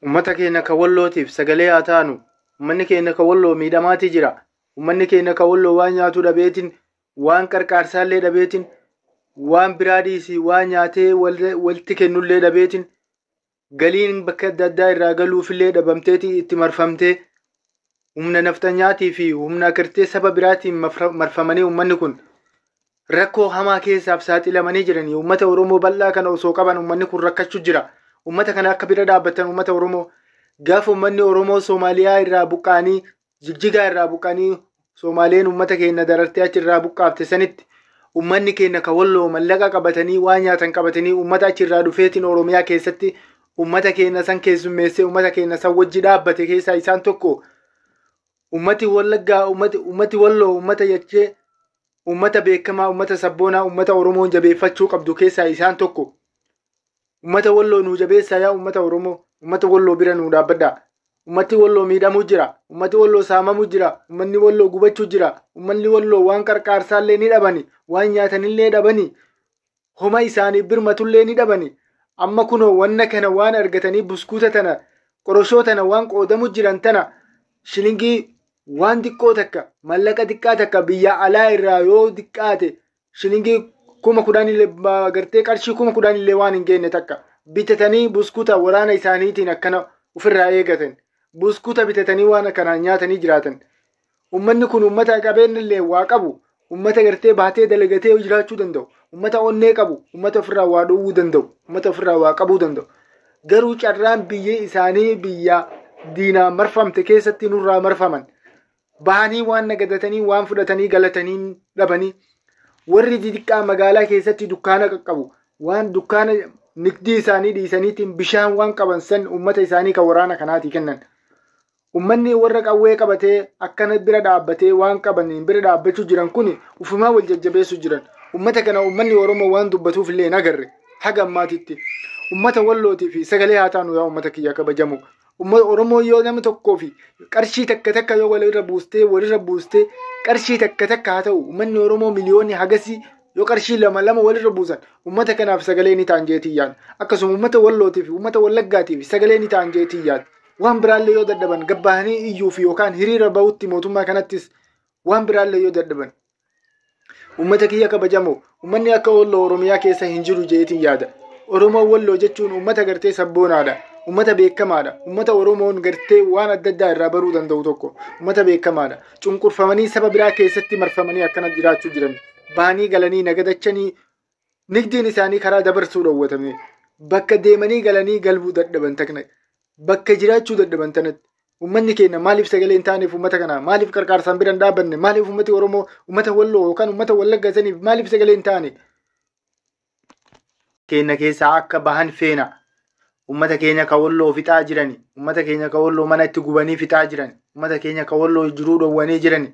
Ummata keenya kan Wallootiif sagalee haa taanu. Ummanni keenya kan Walloo miidhamaatii jira. Ummanni keenya kan Walloo waan nyaatu dhabeetiin, waan qarqaarsaallee dhabeetiin, waan biraa dhiisii waan nyaatee walitti kennullee dhabeetiin, galiin bakka adda addaa irraa galuufillee dhabamteetii itti marfamtee humna nafxanyaatii fi humna gartee saba biraatiin marfamanii ummanni kun rakkoo hamaa keessaaf saaxilamanii jiranii. Ummata Oromoo bal'aa kana osoo qaban ummanni kun rakkachuu jira. Ummata kana akka bira dhaabbatan ummata Oromoo gaafa ummanni Oromoo Soomaaliyaa irraa buqqaanii, Jigjigaa irraa buqqaanii, Soomaaleen ummata keenya darartee achi irraa buqqaafte sanitti ummanni keenya kan Walloo mallaqa qabatanii, waan nyaatan qabatanii, ummata achi irraa dhufeetiin Oromiyaa keessatti ummata keenya san keessummeessee ummata keenya san wajji dhaabbate keessaa isaan tokko. Ummati Wallaggaa, ummati Walloo ummata jechee ummata beekamaa, ummata sabboonaa, ummata Oromoon jabeeffachuu qabdu keessaa isaan tokko. Ummata Walloo nuu jabeessaa yaa ummata Oromoo, ummata Walloo bira nuu dhaabbadhaa. Ummati Walloo miidhamuu jira, ummati Walloo saamamuu jira, ummanni Walloo gubachuu jira, ummanni Walloo waan qarqaarsaallee ni dhabani, waan nyaatanillee dhabani, homa isaanii birmatullee ni dhabani. Amma kunoo wanna kana waan argatanii buskuuta tana, qoroshoo tana waan qoodamu jiran tana shilingii waan xiqqoo takka, mallaqa xiqqaa takka biyya alaa irraa yoo xiqqaate shilingii 10,000 illee gartee qarshii 10,000 illee waan hin geenye takka bitatanii buskuuta waraana isaaniitiin akkana ofirraa eegatan. Buskuuta bitatanii waan akkanaan nyaatanii jiraatan. Ummanni kun ummata qabeenya illee waa qabu, ummata gartee baatee dalagatee jiraachuu danda'u, ummata onnee qabu, ummata ofirraa waa dhowwuu danda'u, ummata ofirraa waa qabuu danda'u. Garuu carraan biyyi isaanii biyya diinaan marfamte keessatti nurraa marfaman. Bahanii waan nagadatanii waan fudhatanii galatanii dhabanii warri xixiqqaa magaalaa keessatti dukkaana qaqqabu waan dukkaana nigdii isaanii dhiisaniitiin bishaan waan qaban san ummata isaanii kan waraana kanaatii kennan. Ummanni warra qawwee qabatee akkana bira dhaabbatee waan qabaniin bira dhaabbachuu jiran kun ufumaa wal jajjabeessuu jiran. Ummata kana ummanni Oromoo waan dubbatuuf illee hin agarre haga ammaatitti. Ummata Wallootii fi sagalee haa taanu yaa ummata kiyya kabajamu. Ummata Oromoo yoo nama tokkoo fi qarshii takka takka yoo walirra buustee walirra buustee qarshii takka takka haa ta'u ummanni Oromoo miliyoonni hagasii yoo qarshii lama lama walirra buusan ummata kanaaf sagalee ni ta'an jeetii yaada. Akkasuma ummata Wallootii fi ummata Wallaggaatii fi sagalee ni ta'an jeetii yaada. Waan biraallee yoo dadhaban gabbahanii iyyuu fi yookaan hiriira bahutti mootummaa kanattis waan biraallee yoo dadhaban. Ummata kiyya kabajamoo, ummanni akka Walloo Oromiyaa keessa hin jiru jeetiin yaada. Oromoo Walloo jechuun ummata gartee sabboonaadha. Ummata beekamaadha. Ummata Oromoon gartee waan adda addaa irraa baruu danda'u tokko. Ummata beekamaadha. Cunqurfamanii saba biraa keessatti marfamanii akkana jiraachuu jiran. Bahanii galanii nagadachanii nigdiin isaanii karaa dabarsuu dhowwatame. Bakka deemanii galanii galbuu dadhaban takna. Bakka jiraachuu dadhaban tanatti. Ummanni keenya maaliif sagalee hin taaneef ummata kana? Maaliif qarqaarsaan bira hin dhaabbanne? Maaliif ummati Oromoo ummata Walloo yookaan ummata Wallagga saniif maaliif sagalee hin taane? Keenya keessaa akka bahan feena. Ummata keenya kan Walloo fixaa jirani. Ummata keenya kan Walloo mana itti gubanii fixaa jirani. Ummata keenya kan Walloo jiruu dhowwanii jirani.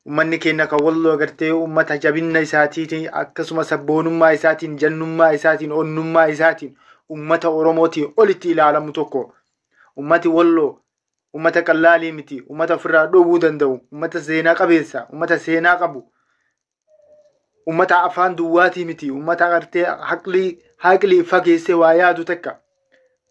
Ummanni keenya kan Walloo gartee ummata jabinna isaatiitiin akkasuma sabboonummaa isaatiin jannummaa isaatiin onnummaa isaatiin ummata Oromootiin olitti ilaalamu tokko. Ummati Walloo ummata qallaalii miti, ummata ofirraa dhowwuu danda'u, ummata seenaa qabeessa, ummata seenaa qabu, ummata afaan duwwaatii miti, ummata gartee haqlii fageessee waa yaadu takka.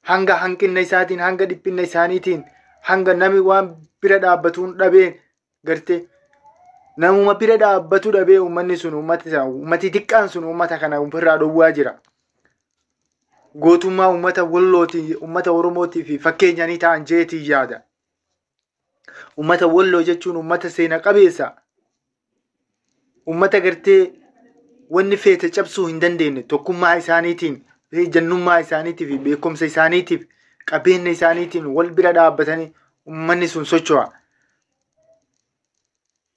Hanga hanqinna isaatiin, hanga dhiphinna isaaniitiin, hanga nami waan bira dhaabbatuun dhabee gartee namuma bira dhaabbatu dhabee ummanni sun ummati xiqqaan sun ummata kana ofirraa dhowwaa jira. Gootummaa ummata Wallootii, ummata Oromootii fi fakkeenya ni ta'an jeetii yaada. Ummata Walloo jechuun ummata seena qabeessa. Ummata gartee wanni feete cabsuu hin dandeenye tokkummaa isaaniitiin, jannummaa isaaniitiif, beekumsa isaaniitiif, qabeenya isaaniitiin wal bira dhaabbatanii ummanni sun socho'a.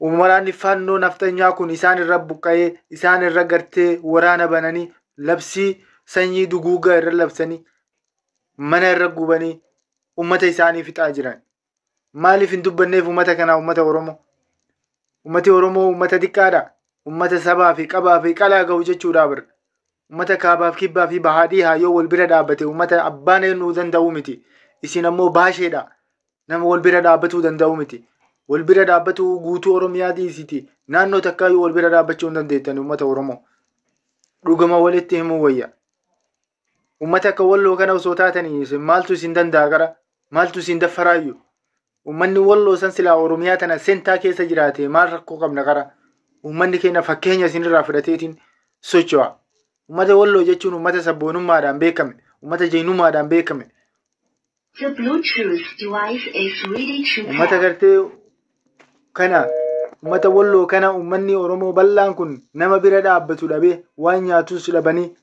Waraanni fannoo nafxanyaa kun isaan irra buqqa'ee isaan irra gartee waraana bananii labsii sanyii duguugaa irra labsanii mana irra gubanii ummata isaanii fixaa jiran. Maaliif hin dubbanneef ummata kanaa ummata Oromoo? Ummati Oromoo ummata xiqqaadha. Ummata sabaa fi qabaa fi qalaa gahu jechuudha bara. Ummata kaabaaf kibbaa fi bahaa dhihaa yoo wal bira dhaabbate ummata abbaan eenyuu danda'u miti. Isin ammoo baasheedha. Nama wal bira dhaabbatuu danda'u miti. Wal bira dhaabbatuu guutuu Oromiyaa dhiisiti. Naannoo takkaayyuu wal bira dhaabbachuu hin dandeettan ummata Oromoo. Dhuguma walitti himuu wayya. Uummata akka Walloo kana osoo taatanii maaltu isin danda'a gara? Maaltu isin daffaraayyuu? Uummanni Walloo san silaa Oromiyaa tana sentaa keessa jiraate maal rakkoo qabna gara? Uummanni keenya fakkeenya isinirraa fudhateetiin socho'a. Uummata Walloo jechuun uummata sabboonummaadhaan beekame, uummata jeenummaadhaan beekame. The Bluetooth device is ready to Uummata pair. Gartee kana uummata Walloo kana uummanni Oromoo bal'aan kun nama bira dhaabbatu dhabee, waan nyaatus dhabanii,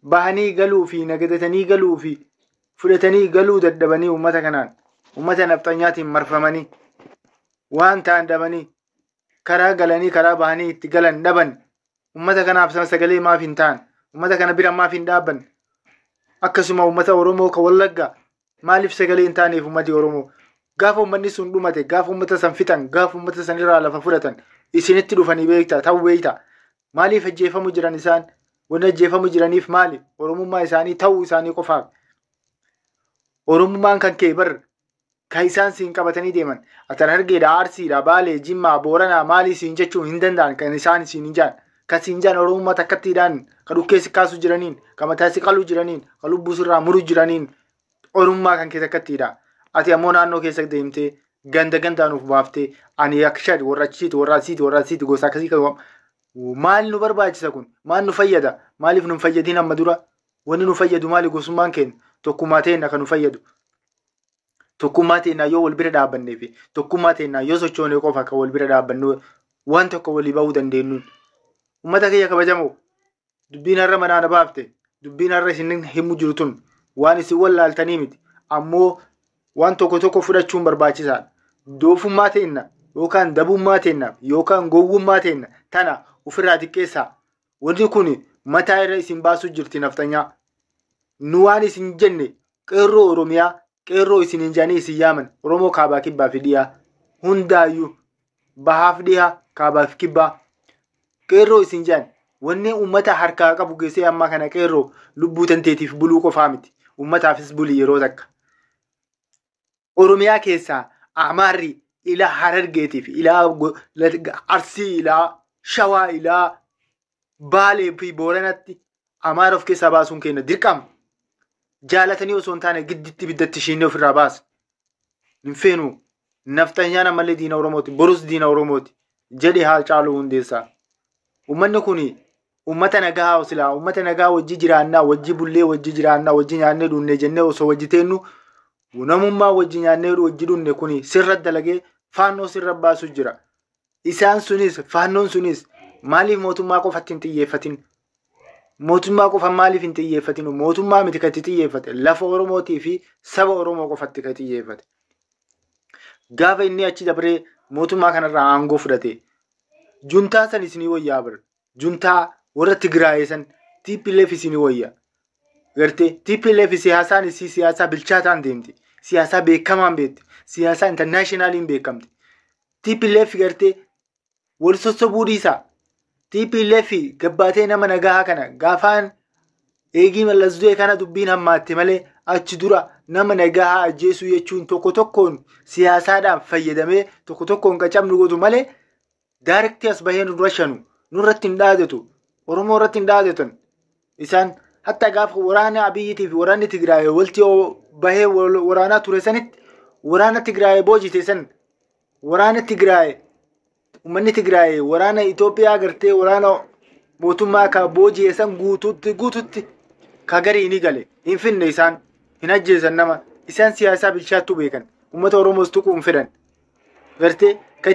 bahanii galuu fi nagadatanii galuu fi fudhatanii galuu dadhabanii, uummata kanaan uummata nafxanyaatiin marfamanii, waan ta'an dhabanii, karaa galanii karaa bahanii itti galan dhaban. Uummata kanaaf sana sagalee maaf hin ta'an? Uummata kana bira maaf hin dhaabban? Akkasuma uummata Oromoo ka Wallaggaa maaliif sagalee hin taaneef? Uummati Oromoo gaafa uummanni sun dhumate, gaafa uummata san fixan, gaafa uummata san irraa lafa fudhatan isinitti dhufanii beekta ta'uu beekta. Maaliif ajjeefamu jiran isaan? Wanni ajjeefamu jiraniif maali? Oromummaa isaanii ta'uu isaanii qofaaf. Oromummaan kan kee bar kan isaan siin qabatanii deeman. Atan Harargeedha, Arsiidha, Baalee, Jimmaa, Booranaa maalii siin jechuu hin danda'an. Kan isaan siin hin jaan, kan siin jaan Oromummaa takkattiidhaan, kan dhukkee si kaasu jiraniin, kan mataa si qaluu jiraniin, kan lubbuu sirraa muru jiraniin Oromummaa kan kee takkattiidha. Ati ammoo naannoo keessa deemtee ganda gandaan of baaftee ani akshad warra achiiti, warra asiiti, warra asiiti, gosa akkasii kan maal nu barbaachisa kun? Maal nu fayyada? Maaliif nu hin fayyadin amma dura? Wanni nu fayyadu maali? Gosummaan keenya tokkummaa ta'eenna kan nu fayyadu. Tokkummaa teennaa yoo wal bira dhaabbannee fi tokkummaa teennaa yoo sochoone qofa kan wal bira dhaabbannu waan tokko walii bahuu dandeenyuun. Uummata kiyya kabajamoo, dubbiin har'a manaa na baafte, dubbiin har'a isin himu jiru tun waan isin wallaaltanii miti. Ammoo waan tokko tokko fudhachuun barbaachisaadha. Doofummaa teenna yookaan dabummaa teenna yookaan gowwummaa teenna tana ofirraa xiqqeessaa. Wanni kun mataa irra isin baasuu jirti naftanyaa. Nu waan isin jenne, qeerroo Oromiyaa, qeerroo isin hin jedhanii isin yaaman, Oromoo kaabaa kibbaa fi dhiyaa hundaayyuu, bahaaf dhiyaa, kaabaaf kibbaa, qeerroo isin jedhan. Wanni uummata harkaa qabu geessee ammaa kana qeerroo lubbuu tanteetiif buluu qofaa miti, uummataafis bulii yeroo takka. Oromiyaa keessaa Amaarri ilaa Harargeetiif, ilaa Arsii, ilaa Shawaa, ilaa Baalee fi Booranatti Amaara of keessaa baasuun keenya dirqama. Jaalatanii osoo hin taane gidditti ibiddatti ishiinni ofirraa baasa. Hin feenu. Nafxanyaan ammallee diina Oromooti. Borus diina Oromooti. Jedhe Haacaaluu Hundeessaa. Uummanni kun uummata nagaa silaa uummata nagaa wajji jiraannaa, wajji bullee, wajji jiraannaa, wajji nyaannee dhunnee jennee osoo wajji teennu, namummaa wajji nyaannee wajji dhunne kun sirra dalagee faannoo sirra baasu jira. Isaan sunis, faannoon sunis maaliif mootummaa qofatti hin xiyyeeffatin? Mootummaa qofa maaliif hin xiyyeeffatin? Mootummaa miti kan itti xiyyeeffate, lafa Oromootii fi saba Oromoo qofatti kan xiyyeeffate. Gaafa inni achi dabree mootummaa kanarraa aangoo fudhate, juntaa san isinii wayyaa bara. Juntaa warra Tigraayee san, TPLF isinii wayya. Gartee TPLF siyaasaan isii siyaasaa bilchaataan deemti. Siyaasaa beekamaan beekti. Siyaasaa internationaliin beekamti. TPLF gartee wal sossobuu dhiisaa. TPLF gabbaatee nama nagaa kana gaafaan eegii Mallas du'e kana dubbiin hammaatte malee, achi dura nama nagaa ajjeesuu jechuun tokko tokkoon siyaasaadhaan fayyadamee tokko tokkoon qacabnu godhu malee direct as bahee nurra shanu nurratti hin dhaadatu, Oromoo irratti hin dhaadatan. Isaan hatta gaafa waraana Abiyyiitii fi waraanni Tigraay walti bahee waraanaa ture sanitti, waraana Tigraay boojite san, waraana Tigraay, uummanni Tigraay waraana Itoophiyaa gartee waraana mootummaa ka booji'e san guututti guututti ka garii ni gale hin finne. Isaan hin ajjeesan nama. Isaan siyaasaa bilchaattuu beekan, uummata Oromoos tuquu hin fedhan. Gartee ka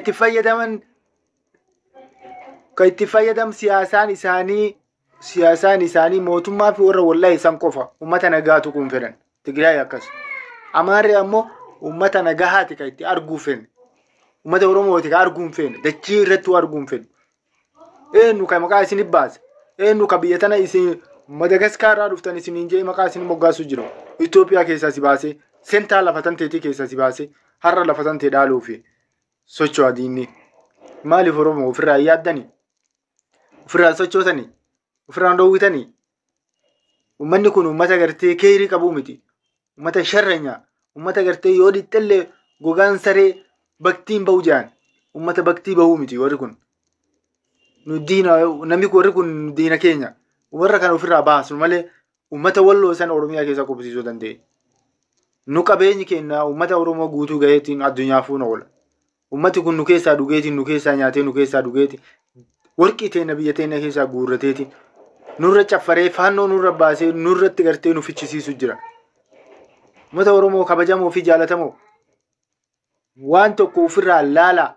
itti fayyadam siyaasaan isaanii mootummaa fi warra wallahi isaan qofa, uummata nagaa tuquu hin fedhan. Tigraay akkas. Amaarri ammoo uummata nagahaati ka itti arguu fedhan, uummata Oromooti ka arguu hin feene, dachii irratti arguu hin fedhu. Eenyu ka maqaa isin baase? Eenyu ka biyya tana isin Madagaskar irraa dhuftan isiniin jee maqaa isin moggaasu jiru? Itoophiyaa keessaa si baasee, sentaa lafa tanteetii keessaa si baasee, har'a lafa tantee dhaaluu fi socho'a diinni. Maaliif Oromoo ofirraa hin yaaddanii? Ofirraa sochootanii? Ofirraa hin dhoowwitanii? Uummanni kun uummata gartee keerii qabuu miti. Uummata sharranya. Uummata gartee yoo dhixxillee gogaan saree baktiin bahu jedhan. Uummata baktii bahuu miti warri kun. Nu diina, namni warri kun diina keenya. Warra kana ofirraa baasnu malee. Uummata Walloo san Oromiyaa keessa qubsiisuu danda'e. Nu qabeenyi keenya uummata Oromoo guutuu gaheetiin addunyaafuu oola. Uummati kun nu keessaa dhugeetiin, nu keessaa nyaatee, nu keessaa dhugeetiin, warqii teenya biyya teenya keessaa guurrateetiin nurra caffaree, faannoo nurra baasee, nurratti gartee nu fichisiisu jira. Uummata Oromoo kabajamoo fi jaalatamoo, waan tokko ofirraa laalaa.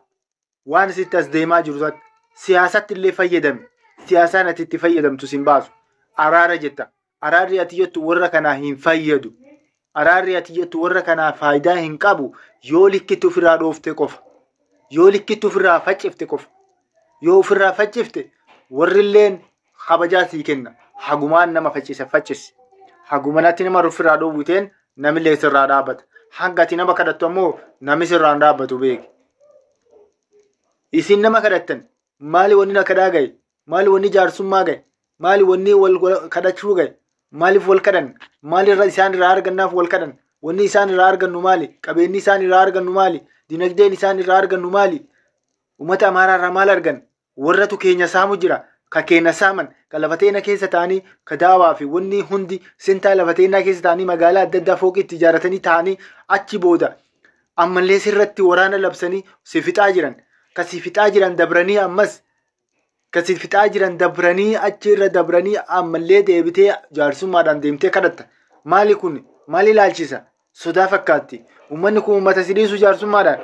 Waan sitti as deemaa jiru siyaasatti illee fayyadame. Siyaasaan ati itti fayyadamtu sin baasu. Araara jetta. Araarri ati jettu warra kanaa hin fayyadu. Araarri ati jettu warra kanaa faayidaa hin qabu yoo likkitti ofirraa dhoofte qofa. Yoo likkitti ofirraa faccifte qofa. Yoo ofirraa faccifte warrilleen kabajaa sii kenna. Hagumaan nama faccisa faccisi. Hagumanatti nama ofirraa dhoowwiteen namillee sirraa dhaabbata. Hanga ati nama kadhattu ammoo namni sirraa hin dhaabbatu beeki. Isin nama kadhattan, maali wanni na kadhaa gahe? Maali wanni jaarsummaa gahe? Maali wanni wal kadhachuu gahe? Maaliif wal kadhan? Maalirra isaan irraa argannaaf wal kadhan? Wanni isaan irraa argannu maali? Qabeenyi isaan irraa argannu maali? Dinagdeen isaan irraa argannu maali? Uummata Amaaraa irraa maal argan? Warratu keenya saamu jira. Ka keenya saaman, ka lafa teena keessa ta'anii, ka daawaa fi wanni hundi sintaa lafa teenaa keessa ta'anii, magaalaa adda addaa fooqii itti ijaarratanii ta'anii, achi booda ammallee sirratti waraana labsanii si fixaa jiran. Ka si fixaa jiran dabranii, ammas ka si fixaa jiran dabranii, achi irra dabranii, ammallee deebitee jaarsummaadhaan deemtee kadhatta. Maali kun? Maali ilaalchisa? Sodaa fakkaatti. Uummanni kun uummata si dhiisu jaarsummaadhaan.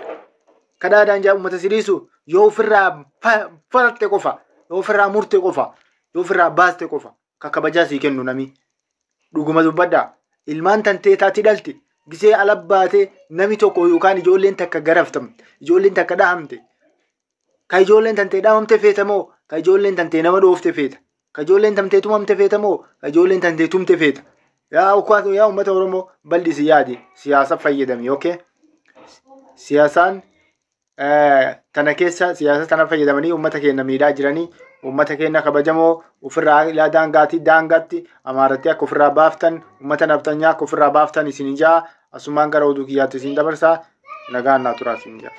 Kadhaadhaan uummata si dhiisu yoo ofirraa falatte qofa, yoo ofirraa murte qofa, yoo ofirraa baaste qofa ka kabajaa sii kennu nami. Dhuguma dubbadhaa. Ilmaan tantee taati dhalti. Gisee ala baatee nami tokko yookaan ijoolleen takka garaftamte, ijoolleen takka dhahamte. Ka ijoolleen tantee dhahamte feeta moo ka ijoolleen tantee nama dhoofte feeta? Ka ijoolleen tantee tumamte feeta moo ka ijoolleen tantee tumte feeta? Yaa yaa uummata Oromoo, bal'isi yaadi, siyaasa fayyadami, okay? Siyaasaan tana keessa siyaasa tana fayyadamanii uummata keenya miidhaa jiranii. Uummata keenya kabajamoo, ofirraa ilaa daangaatti daangaatti Amaaratti akka ofirraa baaftan, uummata naftanyaa akka ofirraa baaftan isin ijaa. Asumaan gara oduu kiyyaatti isin dabarsaa. Nagaan naa turaa isin ijaa.